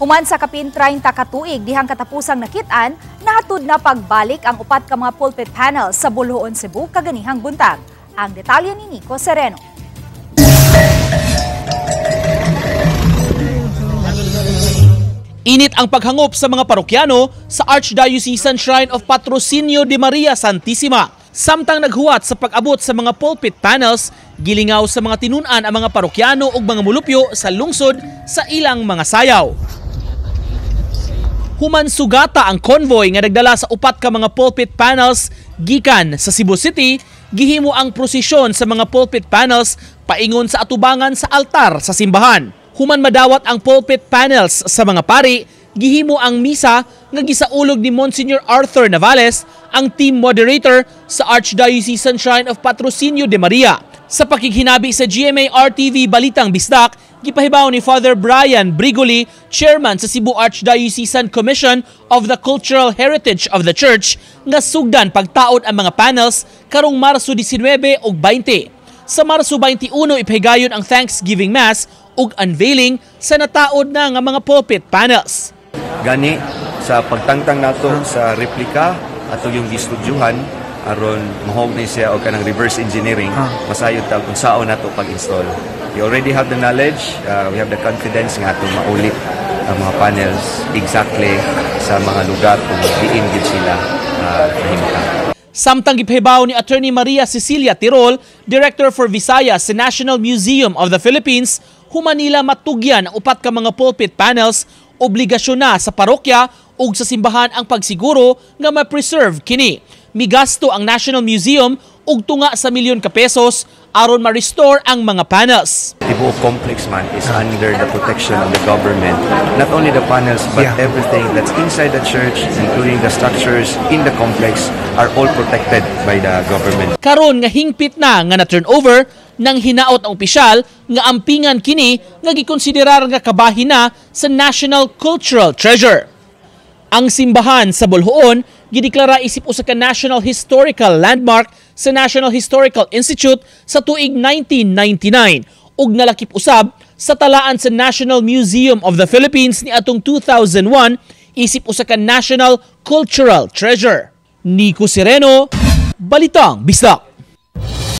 Human sa kapin 30 ka tuig dihang katapusang nakit-an, nahatud na pagbalik ang upat ka mga pulpit panels sa Boljoon, Cebu kaganihang buntag. Ang detalye ni Nico Sereno. Init ang paghangop sa mga parokyano sa Archdiocesan Shrine of Patrocinio de Maria Santissima. Samtang naghuwat sa pag-abot sa mga pulpit panels, gilingaw sa mga tinun-an ang mga parokyano ug mga mulupyo sa lungsod sa ilang mga sayaw. Human sugata ang convoy nga nagdala sa upat ka mga pulpit panels gikan sa Cebu City, gihimo ang prosesyon sa mga pulpit panels paingon sa atubangan sa altar sa simbahan. Human madawat ang pulpit panels sa mga pari, gihimo ang misa nga gisaulog ni Monsignor Arthur Navales, ang team moderator sa Archdiocesan Shrine of Patrocinio de Maria. Sa pakighinabi sa GMA RTV Balitang Bisdak, gipahibaw ni Father Brian Brigoli, chairman sa Cebu Archdiocesan Commission of the Cultural Heritage of the Church, nga sugdan pagtaod ang mga panels karong Marso 19 ug 20. Sa Marso 21 ipahigayon ang Thanksgiving Mass ug unveiling sa nataod na nga mga pulpit panels. Gani sa pagtangtang nato sa replika ato yung gistudyuhan aron mahog ni siya og kanang reverse engineering, masayod ta kung saon nato pag-install. We already have the knowledge, we have the confidence nga atong mauli ang mga panels exactly sa mga lugar kung diin gid sila nahimutang. Samtang gipahibaw ni Attorney Maria Cecilia Tirol, Director for Visayas sa National Museum of the Philippines, human nila matugyan ang upat ka mga pulpit panels, obligasyon na sa parokya ug sa simbahan ang pagsiguro nga ma-preserve kini. Migasto ang National Museum og tunga sa milyon ka pesos aron ma-restore ang mga panels. Tibuok complex man is under the protection of the government. Not only the panels but everything that's inside the church, including the structures in the complex, are all protected by the government. Karon nga hingpit na nga na turnover nang hinaot ang opisyal nga ampingan kini nga gikonsiderar nga kabahin na sa National Cultural Treasure. Ang simbahan sa Boljoon gideklara isip usa ka National Historical Landmark sa National Historical Institute sa tuig 1999 ug nalakip usab sa talaan sa National Museum of the Philippines niadtong 2001 isip usa ka National Cultural Treasure. Nico Sereno, Balitang Bisdak.